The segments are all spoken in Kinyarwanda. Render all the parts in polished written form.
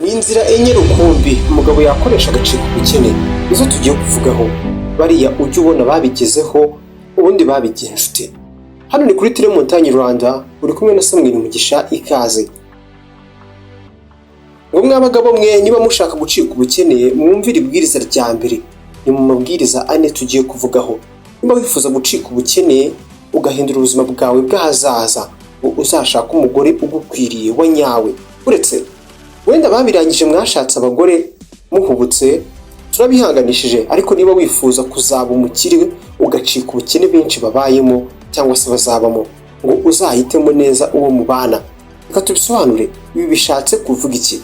Ni inzira enye rukumbi umugabo yakoresha agacika ubukene, nizo tugiye kuvugaho. Bariya ujya ubona babigezeho, ubundi babigenje ute? Hano ni kuri Tele Montagne Rwanda, uri kumwe na Samuel Mugisha. Ikaze. Ngo mwa bagabo mwe, niba mushaka gucika ubukene, mwumvire ibwiriza rya mbere. Ni mu mabwiriza ane tugiye kuvugaho. Niba wifuza gucika ubukene, ugahindura ubuzima bwawe bw'ahazaza, ngo uzashake umugore ugukwiriye wa nyawe. Uretse wenda babirangije, mwashatse abagore muhubutse, turabihanganishije. Ariko niba wifuza kuzaba umukire, ugacika ubukene benshi babayemo cyangwa se bazabamo, ngo uzahitemo neza uwo mubana. Reka tubisobanure. Ibi bishatse kuvuga iki?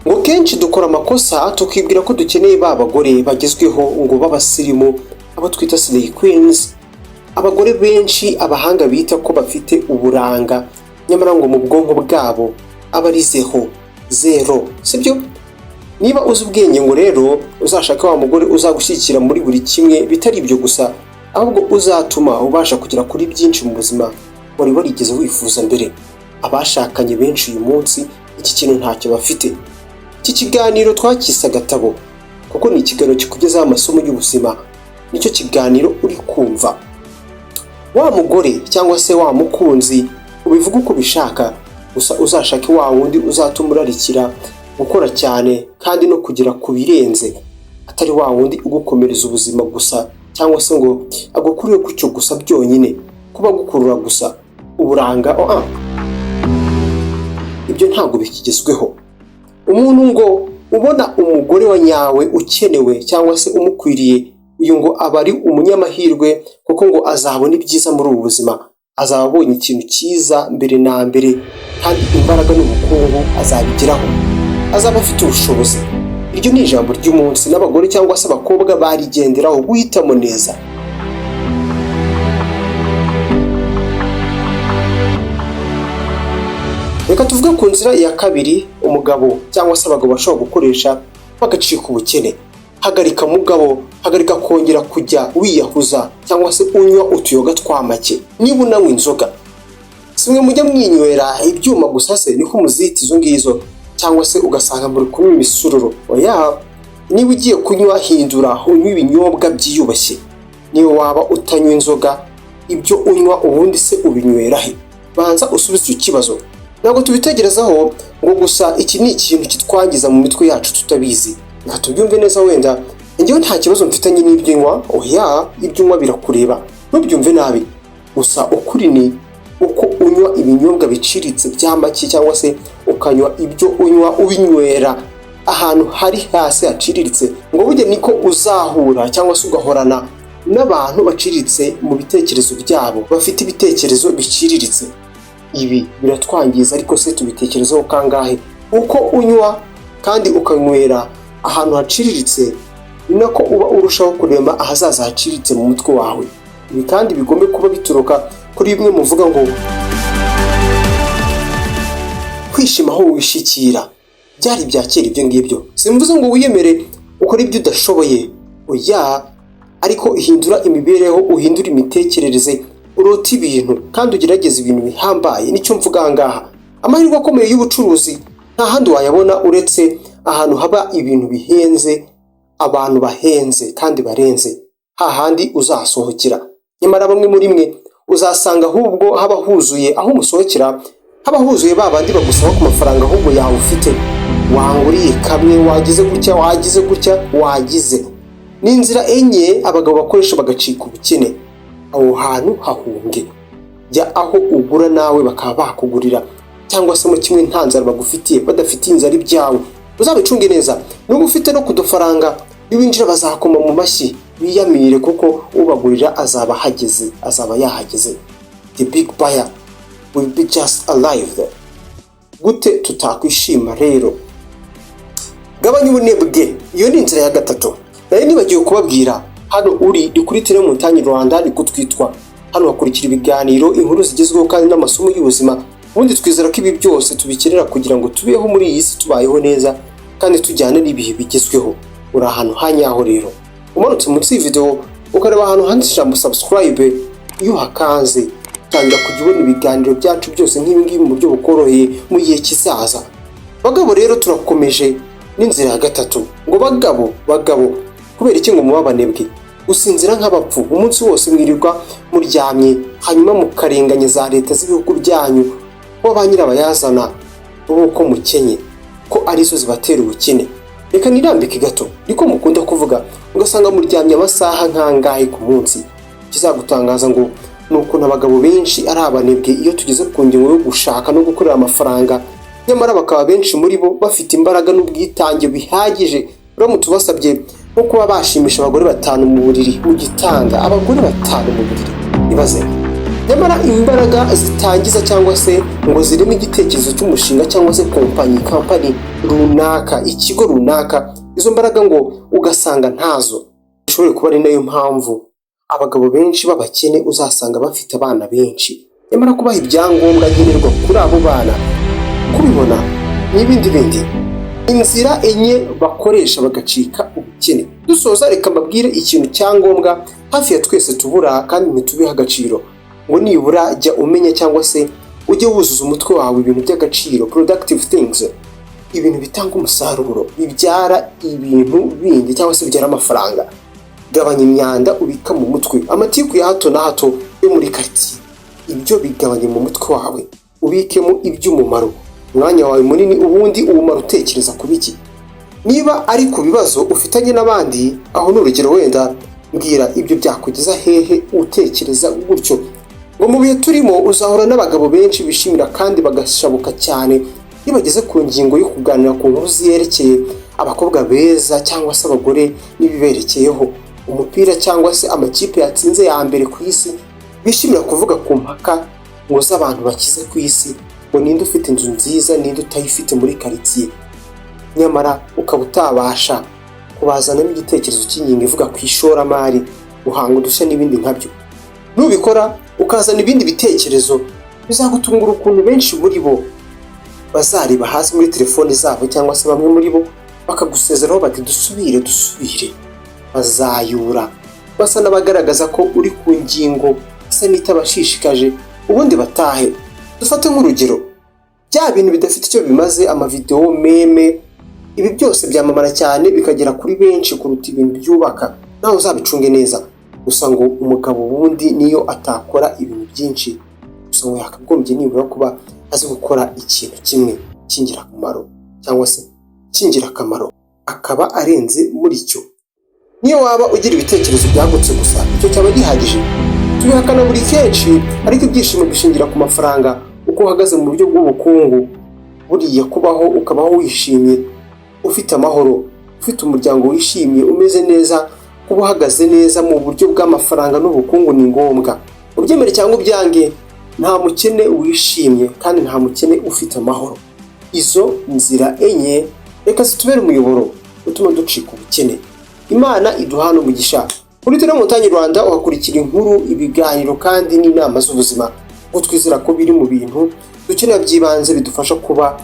Ngo kenshi dukora amakosa tukibwira ko dukeneye ba bagore bagezweho, ngo b'abasirimu, abo twita slay queens, abagore benshi abahanga bita ko bafite uburanga, nyamara ngo mu bwonko bwabo aba ari zero zero, sibyo? Niba uzi ubwenge, ngo rero uzashake wa mugore uzagushyigikira muri buri kimwe, bitari ibyo gusa, ahubwo uzatuma ubasha kugera kuri byinshi mu buzima wari warigeze wifuza mbere. Abashakanye benshi uyu munsi iki kintu ntacyo bafite. Iki kiganiro twakise Agatabo kuko ni ikiganiro kikugezaho amasomo y'ubuzima. Nicyo kiganiro uri kumva. Wa mugore cyangwa se wa mukunzi, ubivuga uko ubishaka, gusa uzashake wa wundi uzatuma urarikira gukora cyane kandi no kugera ku birenze, atari wa wundi ugukomereza ubuzima gusa, cyangwa se ngo agukurure gutyo gusa byonyine, kuba agukurura gusa uburanga. Oh, ibyo ntabwo bikigezweho. Umuntu ngo ubona umugore wa nyawe ukenewe cyangwa se umukwiriye, uyu ngo aba ari umunyamahirwe, kuko ngo azabona ibyiza muri ubu buzima, azaba abonye ikintu cyiza mbere na mbere, kandi imbaraga n'ubukungu azabigeraho, azaba afite ubushobozi. Iryo ni ijambo ry'umunsi, n'abagore cyangwa se abakobwa barigenderaho guhitamo neza. Reka tuvuge ku nzira ya kabiri umugabo cyangwa se abagabo bashobora gukoresha bagacika ubukene. Hagarika mugabo, hagarika kongera kujya wiyahuza cyangwa se unywa utuyoga twa make. Niba unanywa inzoga, simwe mujya mwinywera ibyuma gusa se, niko muzita izo ngizo, cyangwa se ugasanga muri kunywa imisururu? Oya, niba ugiye kunywa, hindura unywe ibinyobwa byiyubashye. Niba waba utanywa inzoga, ibyo unywa ubundi se ubinywera he? Banza usubize icyo kibazo. Ntabwo tubitekerezaho ngo gusa iki ni ikintu kitwangiza mu mitwe yacu tutabizi. Reka tubyumve neza. Wenda njyewe nta kibazo mfitanye n'ibyo unywa, oya, ibyo unywa birakureba, ntubyumve nabi. Gusa ukuri ni uko unywa ibinyobwa biciriritse bya make, cyangwa se ukanywa ibyo unywa ubinywera ahantu hari hasi haciriritse, ngo burya niko uzahura cyangwa se ugahorana n'abantu baciriritse mu bitekerezo byabo, bafite ibitekerezo biciriritse. Ibi biratwangiza, ariko se tubitekerezaho kangahe? Uko unywa kandi ukanywera ahantu haciriritse, ni nako uba urushaho kurema ahazaza haciriritse mu mutwe wawe. Ibi kandi bigomba kuba bituruka kuri bimwe muvuga ngo kwishima aho wishikira. Byari ibya kera ibyo ngibyo. Simvuze ngo wiyemere ukore ibyo udashoboye, oya, ariko ihindura imibereho, uhindure imitekerereze, urote ibintu kandi ugerageze ibintu bihambaye. Nicyo mvuga aha ngaha. Amahirwe akomeye y'ubucuruzi nta handi wayabona uretse ahantu haba ibintu bihenze, abantu bahenze kandi barenze, hahandi uzasohokera. Nyamara bamwe muri mwe uzasanga ahubwo haba huzuye, aho musohokera haba huzuye ba bandi bagusaba ku mafaranga ahubwo yawe ufite: wanguriye kamwe, wagize gutya, wagize gutya, wagize. Ni inzira enye abagabo bakoresha bagacika ubukene. Aho hantu hahunge, jya aho ugura nawe bakaba bakugurira, cyangwa se mu kimwe nta nzara bagufitiye, badafitiye inzara ibyawe. Uzabicunge neza. Niba ufite no kudufaranga, niwinjira bazakoma mu mashyi biyamire, kuko ubagurira azaba ahageze, azaba yahageze. The big buyer will be just arrived. Gute tutakwishima rero? Gabanya ubunebwe, iyo ni inzira ya gatatu. Nari nibagiwe kubabwira, hano uri ni kuri Tele Montagne Rwanda, ni kutwitwa. Hano hakurikira ibiganiro, inkuru zigezweho kandi n'amasomo y'ubuzima. Ubundi twizera ko ibi byose tubikenera kugira ngo tubeho muri iyi si, tubayeho neza kandi tujyane n'ibihe bigezweho. Uri ahantu hanyaho rero. Umanutse munsi y'iyi video ukareba ahantu handitse ijambo "subscribe", iyo uhakanze utangira kujya ubona ibiganiro byacu byose nk'ibi ngibi mu buryo bukoroheye mu gihe kizaza. Bagabo rero, turakomeje n'inzira ya gatatu. Ngo bagabo, bagabo, kubera iki ngo muba abanebwe, gusinzira nk'abapfu umunsi wose, mwirirwa muryamye, hanyuma mukarenganya za leta z'ibihugu byanyu bo ba nyirabayazana b'uko mukenye, ko arizo zibatera ubukene? Reka nirambike gato, niko mukunda kuvuga. Ugasanga muryamye amasaha nk'angahe ku munsi? Ikizagutangaza ngo ni ukuntu abagabo benshi ari abanebwe iyo tugeze ku ngingo yo gushaka no gukorera amafaranga, nyamara bakaba benshi muri bo bafite imbaraga n'ubwitange bihagije uramutse ubasabye nko kuba bashimisha abagore batanu mu buriri, mu gitanda, abagore batanu mu buriri, ibaze. Nyamara imbaraga zitangiza cyangwa se ngo zireme igitekerezo cy'umushinga cyangwa se kompanyi, kampani runaka, ikigo runaka, izo mbaraga ngo ugasanga ntazo. Bishobora kuba ari nayo mpamvu abagabo benshi b'abakene uzasanga bafite abana benshi, nyamara kubaha ibyangombwa nkenerwa kuri abo bana, kubibona n'ibindi bindi. Inzira enye bakoresha bagacika ubukene. Dusoza, reka mbabwire ikintu cyangombwa hafi ya twese tubura kandi ntitubihe agaciro. Ngo nibura jya umenya cyangwa se ujye wuzuza umutwe wawe ibintu by'agaciro, productive things, ibintu bitanga umusaruro, bibyara ibintu bindi cyangwa se bibyara amafaranga. Gabanya imyanda ubika mu mutwe, amatiku ya hato na hato yo muri karitsiye, ibyo bigabanye mu mutwe wawe, ubikemo iby'umumaro. Umwanya wawe munini ubundi uwumara utekereza ku biki? Niba ari ku bibazo ufitanye n'abandi, aho ni urugero wenda, mbwira, ibyo byakugeza hehe utekereza gutyo? Ngo mu bihe turimo uzahura n'abagabo benshi bishimira kandi bagashabuka cyane iyo bageze ku ngingo yo kuganira ku nkuru zerekeye abakobwa beza cyangwa se abagore n'ibiberekeyeho, umupira cyangwa se amakipe yatsinze ya mbere ku isi. Bishimira kuvuga ku mpaka ngo z'abantu bakize ku isi, ngo ninde ufite inzu nziza, ninde utayifite muri karitsiye, nyamara ukaba utabasha kubazanamo igitekerezo cy'ingingo ivuga ku ishoramari, guhanga udushya n'ibindi nkabyo. Nubikora ukazana ibindi bitekerezo, bizagutungura ukuntu benshi muri bo bazareba hasi muri telefoni zabo, cyangwa se bamwe muri bo bakagusezeraho bati: "Dusubire, dusubire." Bazayura basa n'abagaragaza ko uri ku ngingo isa n'itabashishikaje, ubundi batahe. Dufate nk'urugero bya bintu bidafite icyo bimaze, amavidewo, meme, ibi byose byamamara cyane bikagera kuri benshi kuruta ibintu byubaka. Nawe uzabicunge neza. Gusa ngo umugabo ubundi niyo atakora ibintu byinshi, gusa ngo yakagombye nibura kuba azi gukora ikintu kimwe cy'ingirakamaro cyangwa se cy'ingirakamaro, akaba arenze muri cyo. Niyo waba ugira ibitekerezo byagutse gusa, icyo cyaba gihagije. Tubihakana buri kenshi, ariko ibyishimo bishingira ku mafaranga, uko uhagaze mu buryo bw'ubukungu. Buriya kubaho ukabaho wishimye, ufite amahoro, ufite umuryango wishimye, umeze neza, kuba uhagaze neza mu buryo bw'amafaranga n'ubukungu ni ngombwa. Ubyemere cyangwa ubyange, nta mukene wishimye kandi nta mukene ufite amahoro. Izo nzira enye reka zitubere umuyoboro utuma ducika ubukene. Imana iduhana umugisha. Kuri Tele Montagne Rwanda uhakurikira inkuru, ibiganiro kandi n'inama z'ubuzima, kuko twizera ko biri mu bintu dukenera by'ibanze bidufasha kuba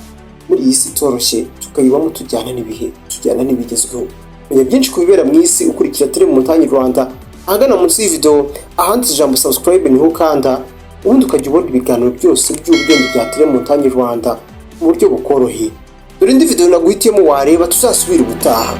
muri iyi si itoroshye, tukayibamo tujyana n'ibihe, tujyana n'ibigezweho. Menya byinshi ku bibera mu isi ukurikira Tele Montagne Rwanda. Ahagana munsi y'ivideo ahanditse ijambo "subscribe" niho ukanda, ubundi ukajya ubona ibiganiro byose by'ubwenge bya Tele Montagne Rwanda mu buryo bukoroheye. Dore indi video naguhitiyemo wareba. Tuzasubira ubutaha.